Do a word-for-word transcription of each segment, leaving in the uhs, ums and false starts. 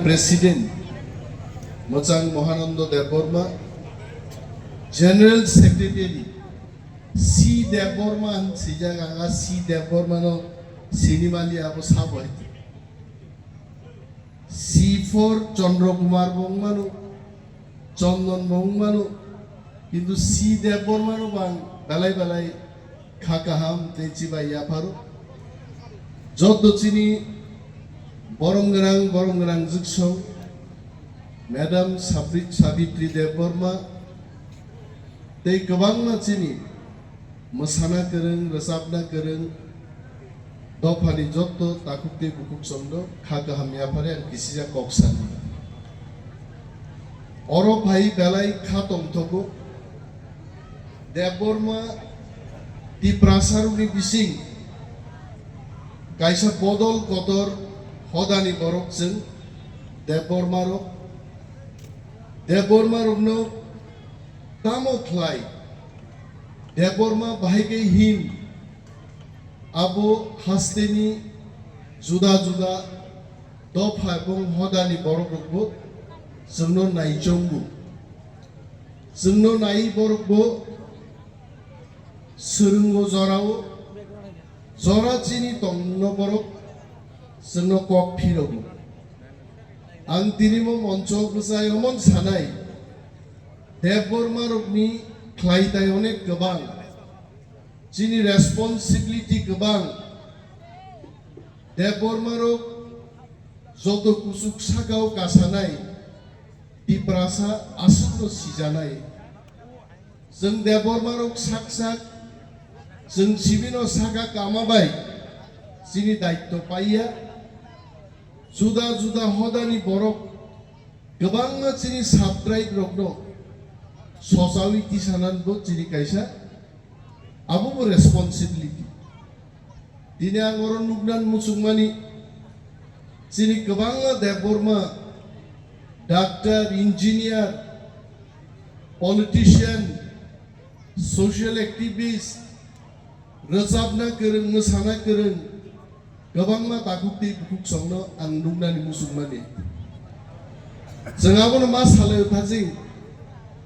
President Mwchang Mohanando Debbarma, General Secretary C Debbarma, ang sijak ang a C Debbarma no sinimali abo sabo hai. C four Chandra Kumar bo wng mano, Chandan bo wng mano, kintu C Debbarma no bang belai belai kha kaham tei chibai yapharo. Joto chini borom gwnang, borom gwnang jwksong, Madam Sabri-, Sabitri Debbarma, tei kwbangma chini mwsana kwrwng, rwchapna kwrwng, dophani jotto takhuk tei bukhuk chwngno kha kaham yaphare ang kisijak kok sani. Oro phai belai kha tongthogo. Debbarma Tiprasarokni bising kaisa bodol kotor hodani borok chwng Debbarmarok. Debbarmarokno tamo khlai Debbarma bahai khe hin abo hasteni juda juda dopha ebong hodani borok rokbo chwngno naichongo. Chwngno nai borokbo swrwngo jorao, jora chini tongmungno borok chwngno kok phirogo. Ang tini mo moncho bwsai omon sanai, Debbarmarokni khlaitai onek kwbang, chini responsibility kwbang. Debbarmarok joto kuchuk sakao kasanai, Tiprasa aswkno sijanai. Chwng Debbarmarok sak sak, chwng sibino saka kama bai chini daitto paiya. Juda juda hodani borok kwbangma chini sub-tribe rokno sochawi tisananbo chini kaisa abo bo responsibility. Tini ang oro nuknan muchungmani chini kwbangma Debbarma, doctor, engineer, politician, social activist, rwchapna kwrwng, mwsana kwrwng, kwbangma takhuk tei bukhuk songno ang nuknani muchungmani. Chwng abono ma salai thajing,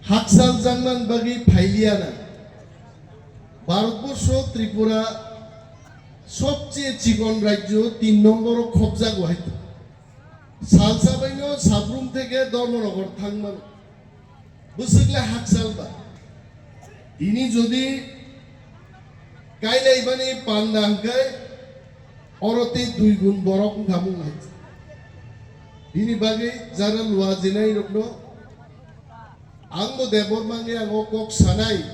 hakchal jangnan bagwi phailiya na. Bharatborsho Tripura sobcheye chikon rajyo tin nomboro khobjago hai. Salsa baino Sabrum theke Dharmanagar thangmano. Bwswk le hakchal ba. Tini jodi kailaibani panda hwnkhe oro tei dui gun borok wngkha mung hai. Bini bagwi jara lua jinai rokno ang bo Debbarma wngwi ang o kok sanai.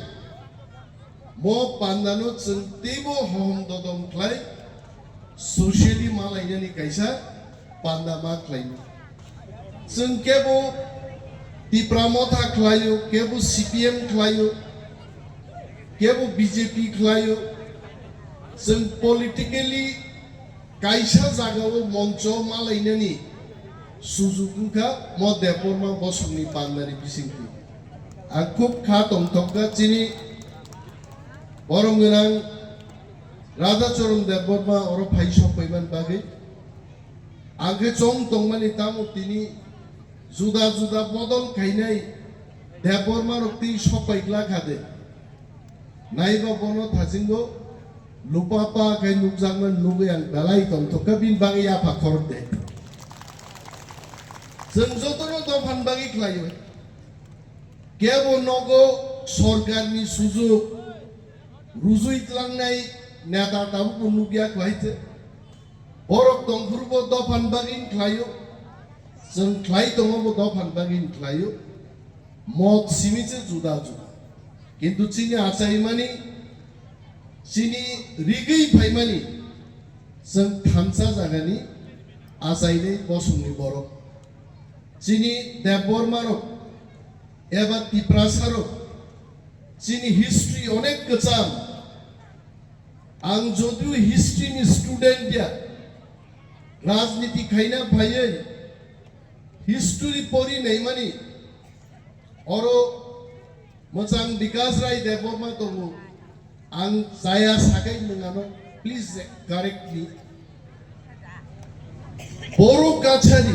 Mo pandano chwng teibo hohom dodom khlai, socially ma lainani kaisa panda ma khlaimani. Chwng kebo Tipra Motha khlaio, kebo C P M khlaio, kebo B J P khlaio. Chwng politically kaisa jagao moncho ma lainani sujuk wngkha mo Debbarma bosongni pandani bisingtwi. Ang khub kha tongthokha chini borom gwnang Radhacharan Debbarma oro phai sokphaimani bagwi. Ang khe chong tongmani tamo tini juda juda bodol khainai Debbarma rok twi sokpai glak ha de. Naiba bono thasingo lupa pa khe nukjakmani nugwi ang belai tongthokha, bini bagwi yapha khorok de. Chwng jotono dophani bagwi khlaio. Kebo nogo sorkarni sujuk rujui tlangnai neta tabukbo nukya khlai se. Borok tongphuru bo dophani bagwi khlaio, chwng khlai tongo bo dophani bagwi khlaio. Mot simi se juda juda. Kintu chini achaimani, chini rigwi phaimani, chwng thansa jagani achainai bosongni borok. Chini Debbarma rok eba Tiprasa rok, chini history onek kwcham. Ang jodio history ni student ya, rajniti khaina phaiwi history pori naimani, oro Mwchang Bikash Rai Debbarma tongo. Ang chaya sakai nwng ano, please correct me. Borok Kachari,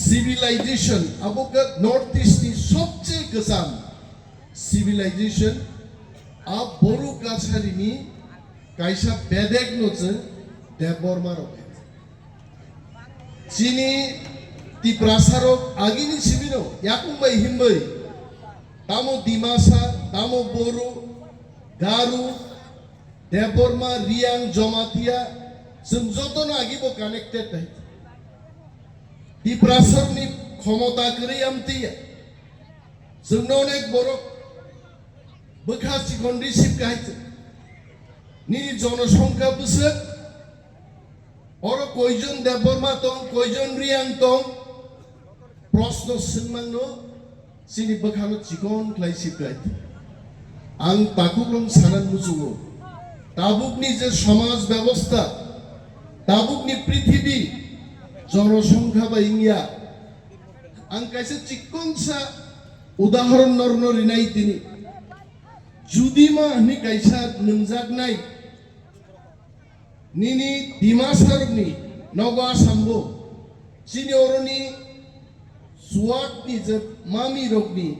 Civilization, abo khe North East ni sobse kwcham civilization, a Boru Kacharini kaisa bedek no chwng Debbarma rok. Chini Tiprasa rok agini simi no yakung bai himbai, tamo Dimasa, tamo Boru, Garu, Debbarma, Riang, Jomatia, chwng joto no agi bo connected hai. Tiprasarni khomota kwrwi amtwi ya. Chwngno onek borok bwkha chikon receive kahai chwng. Nini jonosongkha bwswk, oro koijon Debbarma tong, koijon Riang tong, prosno swngmangno chini bwkhano chikon khlai siklai. Ang takukrong sanan muchungo. Tabukni je samaj bebosta, tabukni prithibi, jonosongkha bai wngya. Ang kaisa chikonsa udahoron norno rinai tini. Judima hwnwi kaisa nwngjaknai nini Dimasarokni nogo Asambo, chini oroni Suakni je mamirokni,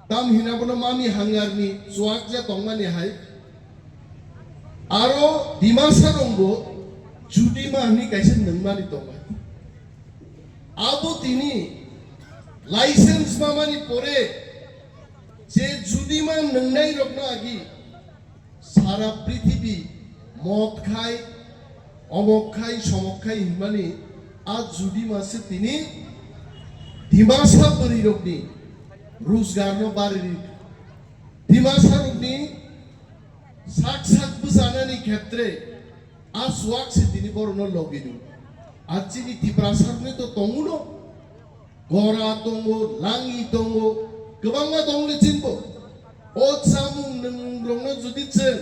tam hina bono mami hangarni Suak je tongmani hai, aro Dimasa rongbo Judima hwnwi kaisa nwngmani tongmani. Abo tini license mamani pore je Judima nwngnai rokno agi sara prithibi mot khai, omok khai, somok khai hinmani a Judima se tini Dimasa bwrwi rokni rojgar no bari ri. Dimasa rokni sak sak bwchanani khetre a Suak se tini borokno logi di. A chini Tiprasa rokni to tongo no, gora tongo, langi tongo, kwbangma tongo le chinbo. O chamung nwng rokno jodi chwng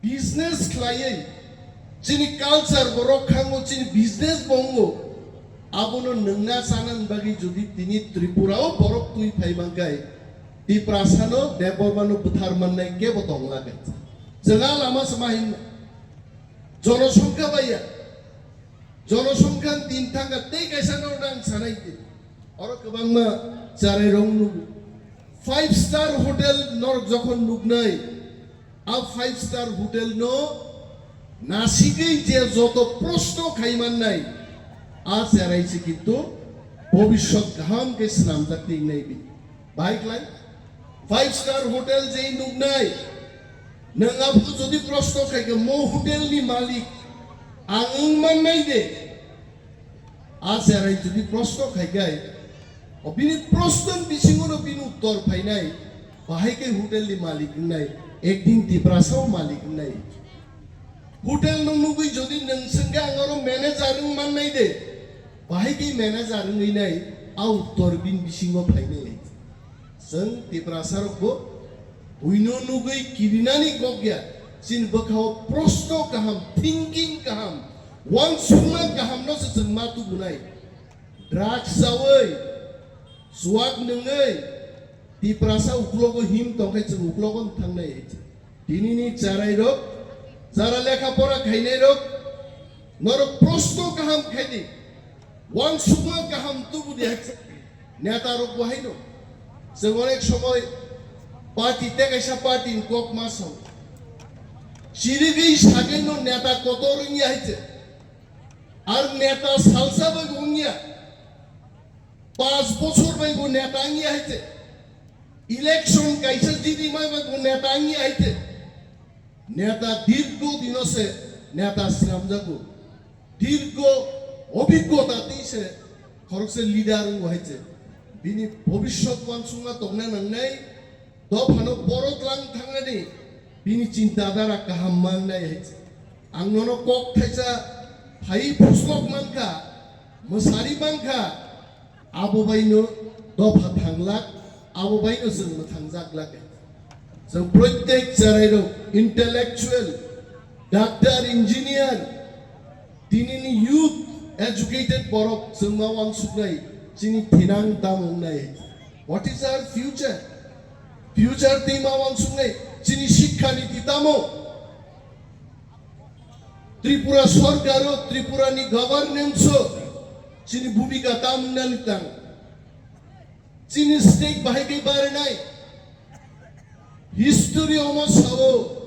business khlaiwi chini culture bo rok khango, chini business bo wngo, abono nwngna chanani bagwi jodi tini Tripura o borok twi phai mankhai, Tiprasano Debbarmano bwthar mannai kebo tongla khe. Chwng a lama se ma hin jonosongkha bai ya. Jonosongkha tin thangkha tei kaisa no nang sanai di. Oro kwbangma charai rong nugo. Five star hotel norok jokhon nuknai, a five star hotel no nasigwi je joto proshno khai mannai, a cherai se kintu bhobishyot kaham khe swnamjak tingnai bini. Bahai klai, five star hotel je nuknai, nwng abo jodi proshno khai khe mo hotel ni malik ang wng mannai de? A cherai jodi proshno khai khe, o bini proshno ni bisingo no bini uttor phainai, bahai khe hotel ni malik wngnai, ekdin Tiprasa o malik wngnai. Hotel no nugwi jodi nwng swngkhe ang oro manager wng mannai de, bahai khe manager wngwi nai, a uttor bini bisingo phainai. Chwng Tiprasa rok bo buino nugwi kirinani kok ya, chini bwkhao proshno kaham, thinking kaham, uansukma kaham no se chwng ma tubunai. Drugs chawi, chuak nwngwi, Tiprasa uklogo him tongkhe chwng uklogo thangnai. Tinini charai rok, jara lekha pora khainai rok, norok proshno kaham khaidi, uansukma kaham tubudi hai. Neta rok bo haino, chwng onek somoi party tei kaisa party ni kok ma sao. Chirigwi sagwi no neta kotor wngya hai se. Ar neta salsa bai bo wngya. Panch bochor bai bo neta wngya hai se. Election kaisa jidi mai bai bo neta wngya hai se. Neta dirgo dino se neta swnamjago. Dirgo obiggota tei se khoroksa leader wngbo hai se. Bini bhobishyot uansukma tongna nangnai, dophano borok lang thangnani bini chinta dhara kaham mangnai hai se. Ang nono kok thaisa phai phuslok mankha, mwsari mankha, abo baino dopha thanglak, abo baino chwng mwthangjaklak. Chwng protek cherairok, intellectual, doctor, engineer, tinini youth, educated borok chwng ma uansuknai, chini thinang tamo wngnai. What is our future? Future tei ma uansuknai, chini sikha niti tamo? Tripura sorkar o, Tripura ni governance o Chini bhumika tam wngnani tang. Chini state bahai khe barinai. History omo sao.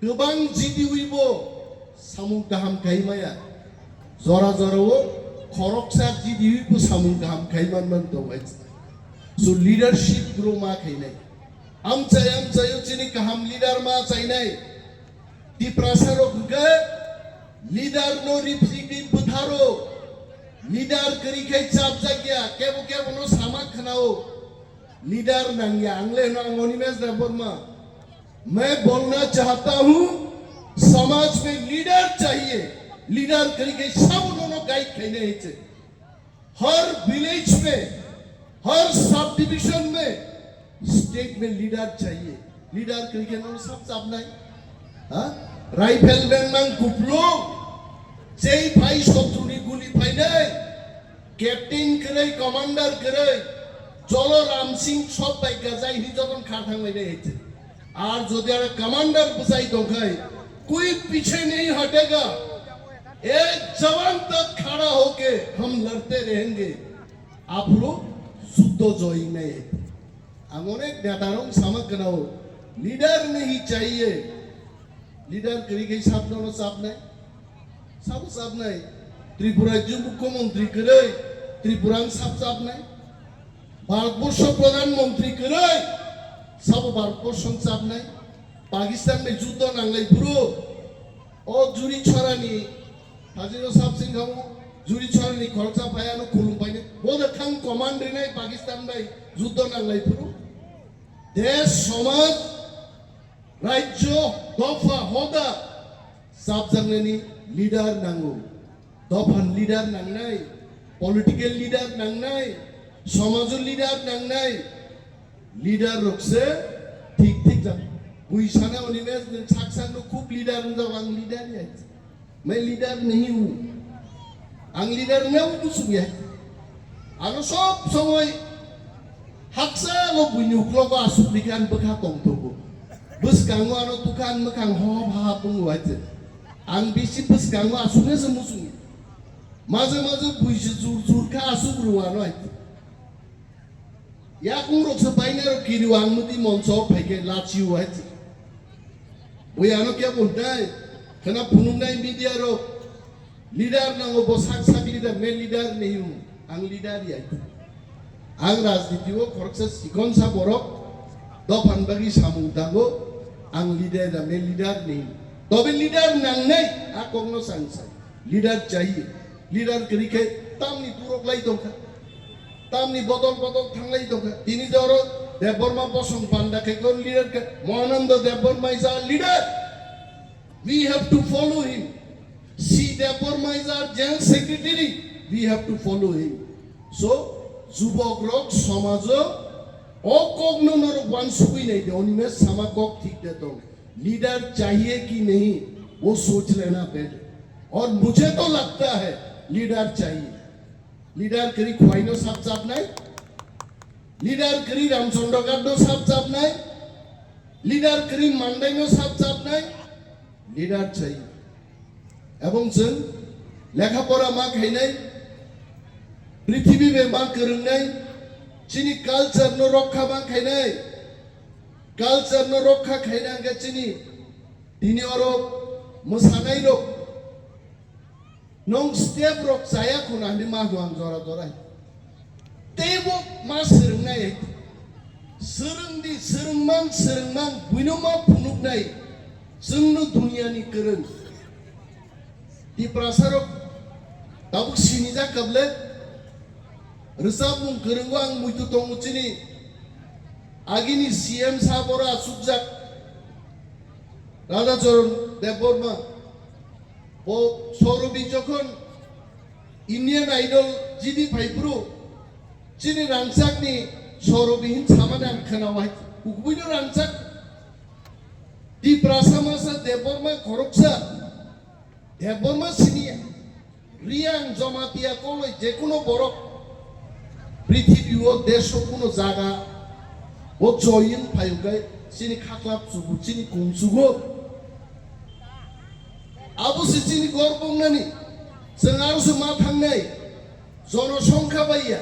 Kwbang G D U bo samung kaham khai maya. Jora jora o khoroksa G D U bo samung kaham khai man man tongo. So leadership grow ma khainai. Amchai amchai o chini kaham leader ma chainai. Tiprasa rok hwnkhe leader no ripri bwtharo. Leader kwrwi khai chapjakya, kebo kebo no sama khwnao. Leader nangya, ang le hwno ang Animesh Debbarma. मैं बोलना चाहता हूँ, समाज में लीडर चाहिए। लीडर करके सब उन्होंने गाइड करने हैं। हर विलेज में, हर सब डिवीजन में, स्टेट में लीडर चाहिए। लीडर करके उन्होंने सब चाप नहीं। हाँ? Rifleman mang kuplo, jei phai sotruni guli phainai, captain kwrwi, commander kwrwi, Jolo Ram Singh sob bai gajai hi joton kha thang lainai hai. Ar jodi aro commander bwsai tongkhai, koi piche nahi hatega, ek jawan tak khada hoke hum ladte rahenge, aphuru juddo joinai. Ang onek netarok sama kwnao, leader nahi chahiye, leader kwrwi khai sabno no chapnai, sabo chapnai, Tripura rajyo mukhyamantri kwrwi, Tripura ang sab chapnai. Bharatborsho Pradhan Mantri kwrwi, sabo Bharatborsho chapnai. Pakistan bai juddo nanglai phuru, o Juri Chorani, Hajiro Sab Singh khamu, Juri Chorani khoroksa phai ano khulum painai. Bo da thang command rinai Pakistan bai juddo nanglai phuru. Desh, somaj, rajyo, dopha, hoda, chapjaknani leader nango. Dophan leader nangnai, political leader nangnai, somajo leader nangnai, leader rok se thik thik jak. Bui sana Animesh nwng sak sak no khub leader wng jak, ang leader ya. Main leader nahi hu. Ang leader ne hu busuk ya. Ano sob somoi haksa lo buini uklogo asuk dikhe ang bwkha tong tongo. Bwskango ano tukha ang mwkhang ho ha ha tongo hai se. Ang bisi bwskango asuknai se muchungya. Maje maje buisi jur jur kha asuk rwano hai. Yakung rok se bainai rok kiri wang muti monso phai khe lachi wai. Bui ano kya bonai khana phunuknai media rok leader nango bo sak sak leader me leader nahi hu ang leader ya. Ang rajniti o khoroksa sikon sa borok dophan bagwi samung tango ang leader da me leader nahi. Tobe leader nangnai a kokno sang sang leader chahiye. Leader kwrwi khe tamni turok lai tongkha. Tamni bodol bodol thanglai tongkha. Tini joro Debbarma bosong panda khe kon leader khe Mahananda Debbarma is a leader. We have to follow him. C Debbarma is our general secretary. We have to follow him. So, jubok rok somajo o kokno norok wansugwi nai de, Animesh sama kok thik de tong. Leader chahiye ki nahi, wo soch lena pehle. Aur mujhe to lagta hai, leader chahiye. Leader kwrwi Khwai no sap chapnai, leader kwrwi Ramchandra Ghat no sap chapnai, leader kwrwi Mandai no sap chapnai, leader chahiye. Ebong chwng lekha pora ma khainai, prithibi bai ma kwrwngnai, chini culture no rokha ma khainai, culture no rokha khaina hwnkhe chini tini oro mwsanai rok. Nwng step rok chaya khuna hinwi ma hwng jora jora. Teibo ma swrwngnai. Swrwngdi, swrwngmang, swrwngmang, buino ma phunuknai. Chwngno duniani kwrwng. Tiprasa rok tabuk sinijak kable. Rwchapmung kwrwngo ang muitu tongo chini. Agini C M sabo oro achukjak. Radhacharan Debbarma. Bo Saurabi jokhon Indian Idol jidi phaiphuru, chini rangchakni Saurabi hin samani ang khwnawai. Ukbwino rangchak Tiprasa masa Debbarma khoroksa. Debbarma sini Riang Jamatia koloi jekuno borok prithibi o desho kuno jaga o join phaiyokai chini khaklap chugo, chini kung chugo. Abo se chini gorbong nani. Chwng aro se ma thangnai, jonosongkha bai ya,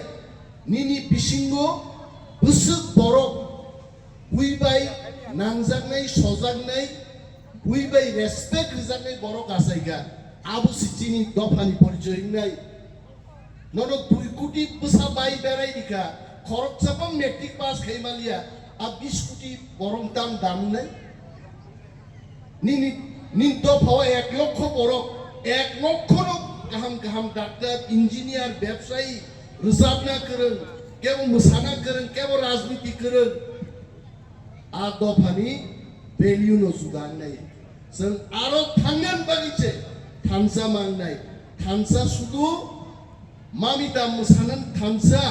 nini bisingo bwswk borok bui bai nangjaknai, sojaknai, bui bai respect rwjaknai borok achaikha, abo se chini dophani porichoi wngnai. Nono dui koti bwsa bai berai rikha, khoroksa bo matric pass khai maliya, a bis koti borok dam dam wngnai. Nini, nini dophao ek lokho borok, ek lokho no kaham kaham doctor, engineer, bebsayi, rwchapna kwrwng, kebo mwsana kwrwng, kebo rajniti kwrwng. A dophani value no juda wngnai. Chwng aro thangnani bagwi se thansa mangnai. Thansa sudu mamita mwsanani thansa.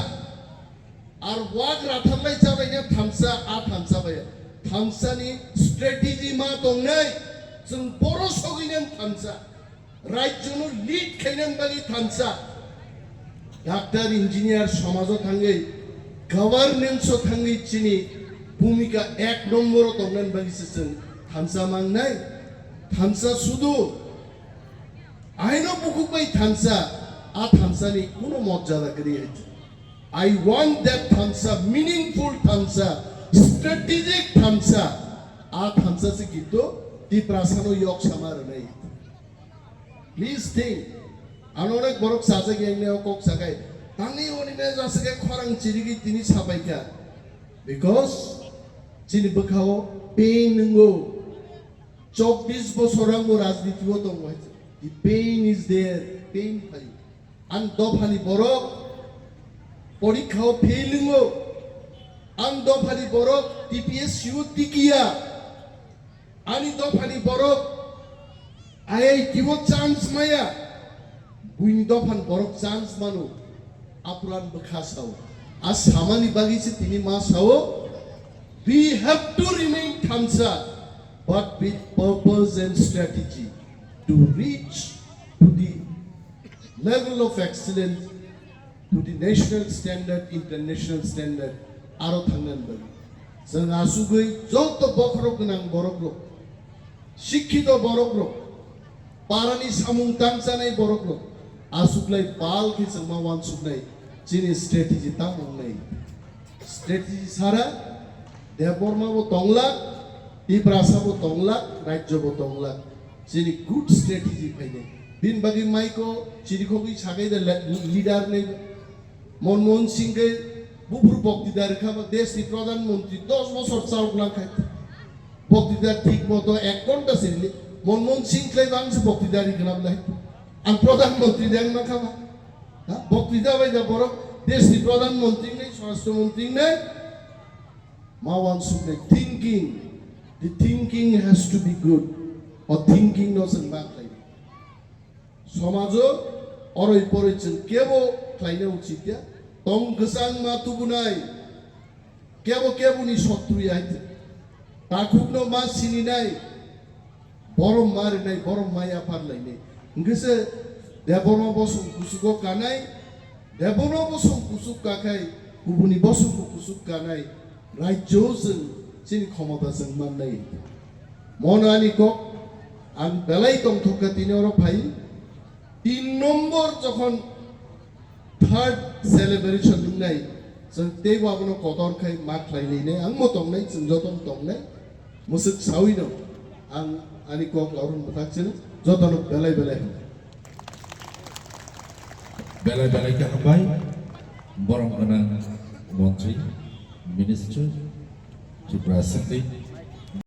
Ar wak ratharlai chabaina thansa, a thansa bai. Thansani strategy ma tongnai, chwng boro sogwinani thansa. Rajyono lead khainani bagwi thansa. Doctor, engineer somajo thangwi, governance-o thangwi chini bhumika ek nomboro tongnani bagwi se chwng thansa mangnai. Thansa sudu aino bukhuk bai thansa, a thansani kuno mojjala kwrwi hai. I want that thansa, meaningful thansa, strategic thansa. A thansa se kintu Tiprasano yok sama rwnai. Please think. Ano onek borok sajak yang neo kok sakai. Tangni oni me jasa ke khorang chirigi tini sabaika. Because chini bwkhao pain nungo. Chobbish bosor ang bo rajniti o tongo hai. The pain is there, pain phai. Ang dophani borok porikha o fail wngo. Ang dophani borok T P S C o tikiya. Ani dophani borok I I T o chance maya. Buini dophani borok chance mano. Apuran bwkha sao. A samani bagwi se tini ma sao. We have to remain thansa, but with purpose and strategy to reach to the level of excellence, to the national standard, international standard, aro thangnani bagwi. Chwng asugwi joto bokhorok gwnang borokrok, sikhito borokrok, parani samung tangchanai borokrok, asuklai pal khe chwngma wansuknai chini strategy tamo wngnai. Strategy sara Debbarma bo tonglak, Tiprasa bo tonglak, rajyo bo tonglak. Chini good strategy phainai. Bini bagwi maiko chirikhogwi sakai da le-, leader ni Manmohan Singh khe buphuru boktidar kha ba desh ni pradhan mantri dos bosor chal gwnang khai. Boktidar thik moto ek ghonta se rili. Manmohan Singh khlai bang se boktidar rikna blai. Ang pradhan mantri deng ma kha ba. Ha? Boktidar bai da borok desh ni pradhan mantri nei, swarashtra mantri nei. Ma wansuknai thinking, the thinking has to be good. O thinking no chwng ma khlai. Somajo oroi poroi chwng kebo khlaina uchit ya. Tong kwchang ma tubunai, kebo keboni sotru ya hai. Takhuk no ma sininai. Borom ma rinai, borom ma yaphar lainai. Hwnkhe se Debbarma bosong kuchugo kanai, Debbarma bosong kuchuk kakhai, kubuni bosong bo kuchuk kanai, rajyo chwng chini khomota chwng mannai. Mono ani kok, ang belai tongthok kha tini oro phai. Tin nombor jokhon third celebration wngnai, chwng teibo abono kotor khai ma khlai lainai, ang bo tongnai, chwng joto no tongnai, mwswk saui no ang ani kok laurun bwthak chini joto no belai belai hambai. Belai belai khe hambai, borom gwnang montri, minister, Tripura Assembly,